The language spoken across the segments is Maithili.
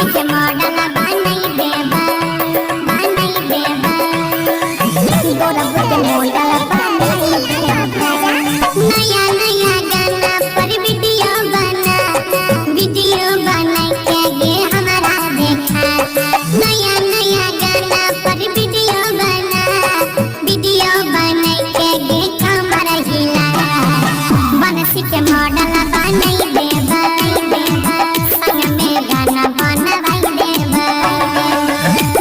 बनसी के मॉडल बनाई देबा, बनाई देबा। गौरव के मॉडल बनाई देबा। नया नया गाना पर वीडियो बना, वीडियो बना के गे हमारा देखा। नया नया गाना पर वीडियो बना, वीडियो बना के गे कमर हिला। बनसी के मॉडल बनाई देबा, देबा। संग में गाना बनवाई देबा,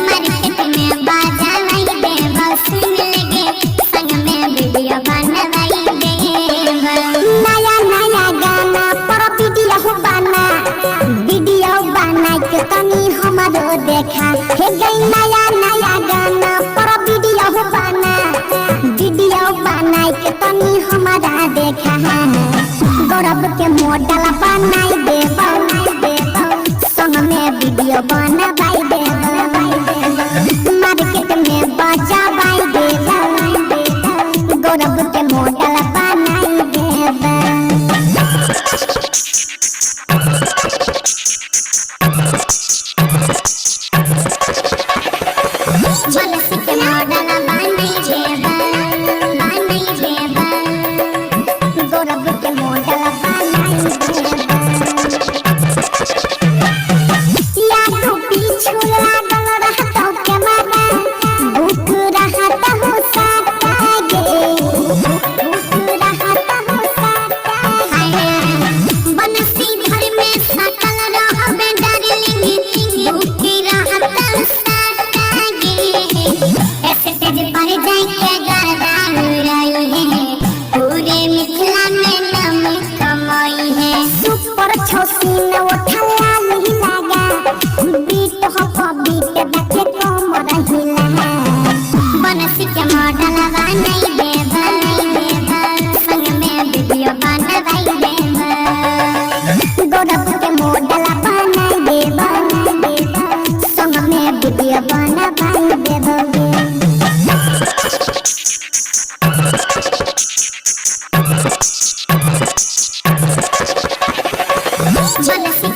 मार्केट में बजावाई देबा। सुन लगे संग में वीडियो बनवाई देबा। नया नया गाना पर वीडियो बना, वीडियो बना के तनी हमरो देखा। हे गई नया नया गाना पर वीडियो बना, वीडियो बना के तनी हमारा देखा। गौरव के मॉडल बनाई देबा, संग में वीडियो बनवाई देबा, मार्केट में बजावाई देबा। गौरव के मॉडल बनाई देबा। बनसी के मॉडल बनाई देबा, बनाई देबा। गौरव के मॉडल बनाई देबा। यादू पीछू लागल रहतौ कैमरा, भूख रहत हो साटा गे, भूख रहत हो साटा गे। बनसी घर में सकल रहबे डार्लिंग, भूखी रहत साटा गे। स्टेज पर जाके गर्दा उड़ाई है, पूरे मिथिला में नाम कमाई है। सुपर छौसीन उठला नहीं लगा, बीट हो बीट देखे कमर हिला। बनसी के मॉडल बनाई देबा, संग में वीडियो बनवाई देबा। गौरव के मॉडल बनाई देबा, संग में वीडियो बनवाई देबा। बनसी